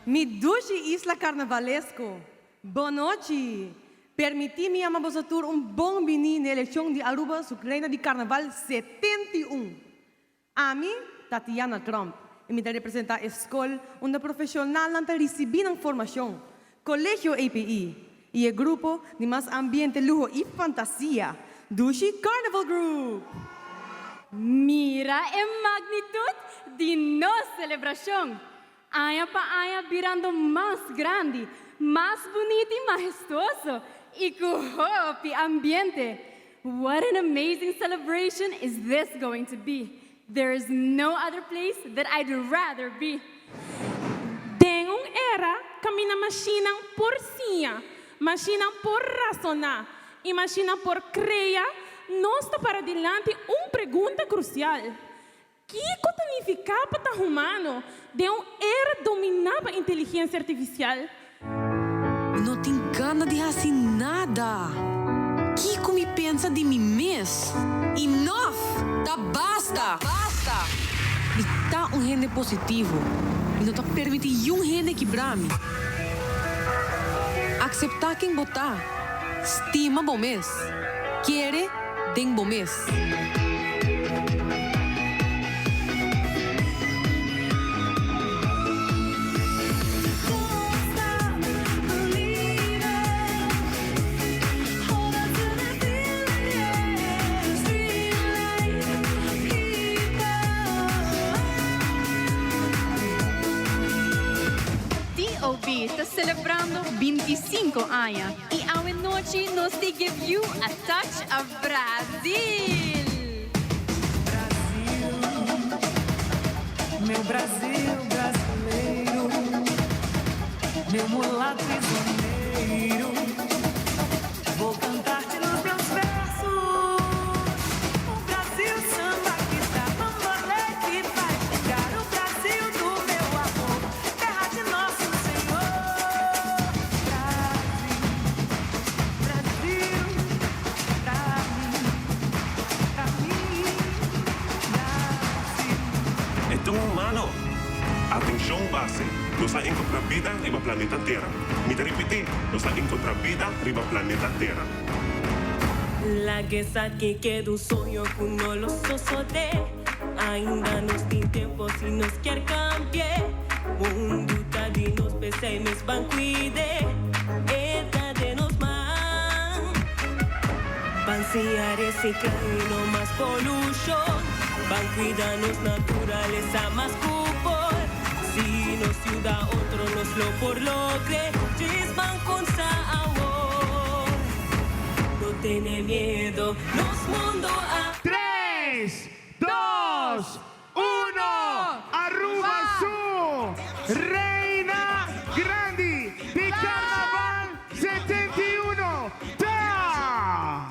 Mi dushi isla karnavalesko, bon nochi! Permití mi yama boso tur un bon biní n'e elekshon di Aruba su Reina di Karnaval 71. Ami ta Tiana Tromp i mi ta representá e skol unda profeshonalnan ta risibí nan formashon, Kolegio API, i e grupo di mas ambiente, luho i fantasia, Dushi Carnival Group! Mira e magnitut di nos selebrashon! Aña pa aña birando mas grandi, mas bunita i mahestuoso i ku hopi ambiente. What an amazing celebration is this going to be! There is no other place that I'd rather be! Den un era kaminda mashinnan por siña, mashinnan por rasoná i mashinnan por krea, nos ta para dilanti un pregunta krusial, Kiko ta nifiká pa ta humano den un era dominá pa inteligensia artifisial? Mi no tin gana di hasi nada. Kiko mi pensa di mi mes? Enough! Ta basta! Mi ta un hende positivo. Mi no ta permití yun hende kibra mi. Akseptá ken bo ta. Stima bo mes. Kere den bo mes. TOB ta celebrando 25 aña y awe nochi nos ta give you a touch of Brasil! Brasil, meu Brasil brasileiro, meu mulato isoneiro, vou cantar-te nos meus versos. O Brasil samba que dá bambolê que faz gingar, o Brasil do meu amor, terra de nosso Senhor. Brasil, Brasil, pra mim, pra mim, Brasil. E ta un humano! Atencion base, nos a encontra bida riba planeta Tera. Mi ta ripiti, nos a encontra bida riba planeta Tera. Laga esaki keda un soño ku no lo sosodé. Ainda nos tin tempo si nos kier kambi'é. Mundu ta di nos p'esei mes ban kuid'é. E ta den nos man. Ban siña recicla y no mas polushon. Ban cuida nos naturalesa mas cu por. Si nos yuda otro nos lo por logr'é. Djis ban cunsa awor. No tene miedo, nos mundo a. Tres, dos, uno, Aruba su Reina Grandi di Carnaval 71 ta!